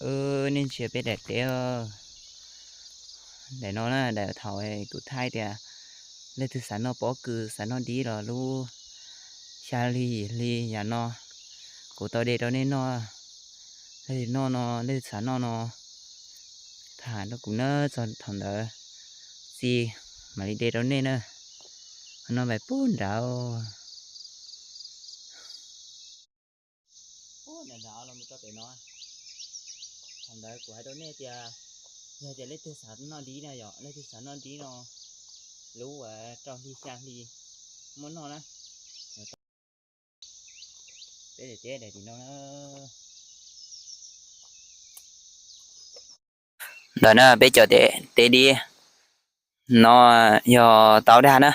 Nej ntsia peb daim teb, daim no na, daim thaum kuv thaij tias leej twg xav noj pob kws xav noj dib los lub xya hli yim hli yam no kuv tau de rau nej noj. Leej twg noj no, leej twg xav noj no tham rau kuv na, txog thaum ntawd txiv mam li de rau nej na. Noj npaim pub nrad. Nram los mus rau pem no, thaum ntawd kuv hais rau nej tias yog tias leej twg xav noj dib na, yog leej twg xav noj dib no, lub uas rau hli xya hli muaj noj na. Peb daim teb daim tim no na. Ntawm no peb cov teb dib no yog tau dag na.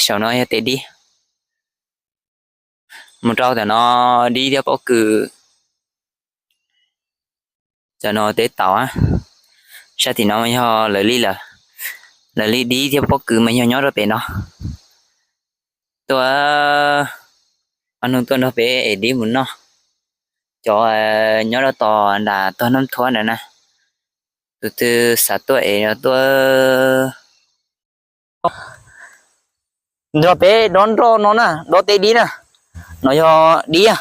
Saum no yog teb dib, mus rau tom no dib thiab pob kws. Cov no teb taum, sab tim no yog lawv li lawm, lawv li dib thiab pob kws mas yog nyob rau pem no. Tuaj ob hnub tuaj nrog peb ev dib mus noj. Cov nyob rau tom nram tog Nab Thuab ntawd na, tus twg xav tuaj ev no tuaj nrog peb dob nroj no na, dob teb dib na. No yog dib.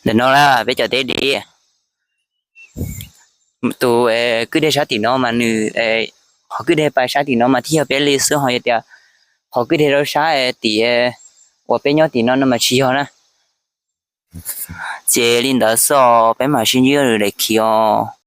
Ntawm no na peb cov teb dib, tus kwj deg sab tim no mas nws, qhov kwj deg pais sab tim no mas thiaj yog peb li xwb, ho yog tias qhov kwj deg rau sab tim uas peb nyob tim no no mas tsis yog na. Ces li ntawd xwb os, peb mam sib ntsib daim khiv os.